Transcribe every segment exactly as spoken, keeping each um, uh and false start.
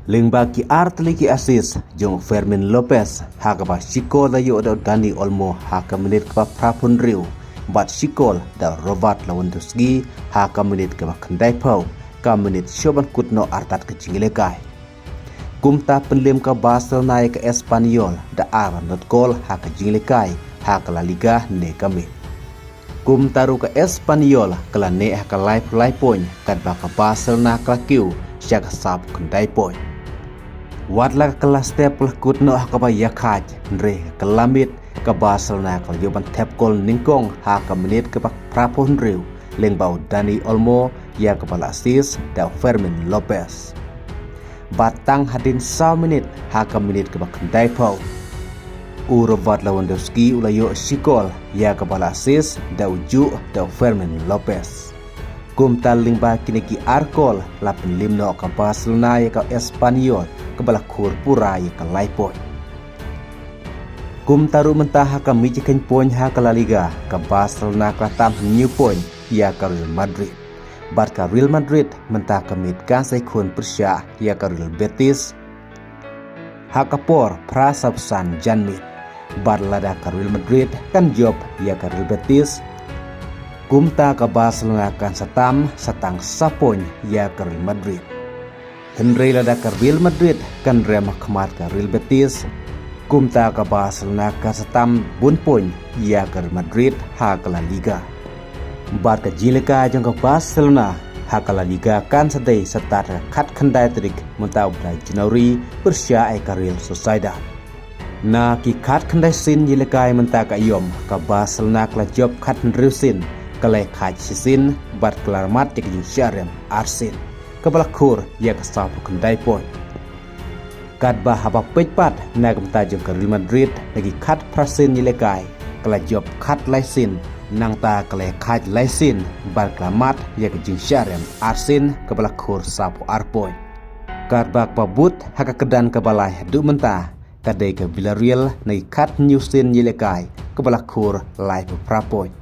Lyngba ki ar tylli ki assist jong Fermin Lopez, ha kaba shi kol da ïoh da u Dani Olmo ha ka minit kaba phra phew hynriew, bad shi kol da u Robert Lewandowski ha ka minit kaba khyndai phew, ka minit shuh ban kut noh artat ka jingïalehkai. Kumta pynliem ka Barcelona ïa ka Espanyol da ar not gol ha ka jingïalehkai ha ka La Liga ne ka miet. Kumta ruh ka Espanyol ka la neh ha ka laiphew lai point, katba ka Barcelona ka la kiew sha ka sawphew khyndai point. Wat la ka kylla step ka la kut noh ha kaba ïakhaid, hynrei ha ka kylla miet ka Barcelona ka la ïoh ban thep gol nyngkong ha ka minit kaba phra phew hynriew, lyngba u Dani Olmo ïa kaba la assist da u Fermin Lopez. Bad tang hadien saw minit ha ka minit kaba khyndai phew, u Robert Lewandowski u la ïoh shi kol ïa kaba la assist da u juh da u Fermin Lopez. Kumta lyngba kine ki ar kol la pynliem noh ka Barcelona ïa ka Espanyol kaba la khur pura ïa ka lai point. Kumta ruh mynta ha ka miet jingkheiñ point ha ka La Liga, ka Barcelona ka la tam hynñiew point ïa ka Real Madrid. Bad ka Real Madrid mynta ka miet kan sa ïakhun pyrshah ïa ka Real Betis ha ka por phra saw phew san janmiet. Bad lada ka Real Madrid kan jop ïa ka Real Betis, kumta ka Barcelona kan sa tam sa tang saw point ïa ka Real Madrid. Hynrei lada ka Real Madrid kan rem ha khmat ka Real Betis, kumta ka Barcelona kan sa tam bun point ïa ka Real Madrid ha ka La Liga. Bad ka jingïalehkai jong ka Barcelona ha ka La Liga kan sa dei stad ha ka khatkhyndai tarik mynta u bnai January pyrshah ïa ka Real Sociedad. Na ki khatkhyndai sien ïalehkai mynta ka aïom, ka Barcelona ka la jop khathynriew sien, ka la ïakhaid shisien, bad ka la mat ïa ka jingshah rem arsien, kaba la khur ïa ka sawphew khyndai point. Katba haba peit pat na ka bynta jong ka Real Madrid na ki khatphra sien ïalehkai, ka la jop khatlai sien, nangta ka la ïakhaid lai sien, bad ka la mat ïa ka jingshah rem arsien, kaba la khur sawphew ar point. Katba kaba bud ha ka kyrdan kaba lai haduh mynta ka dei ka Villarreal na ki khathynñiew sien ïalehkai, kaba la khur laiphew phra point.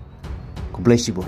Khublei shibun.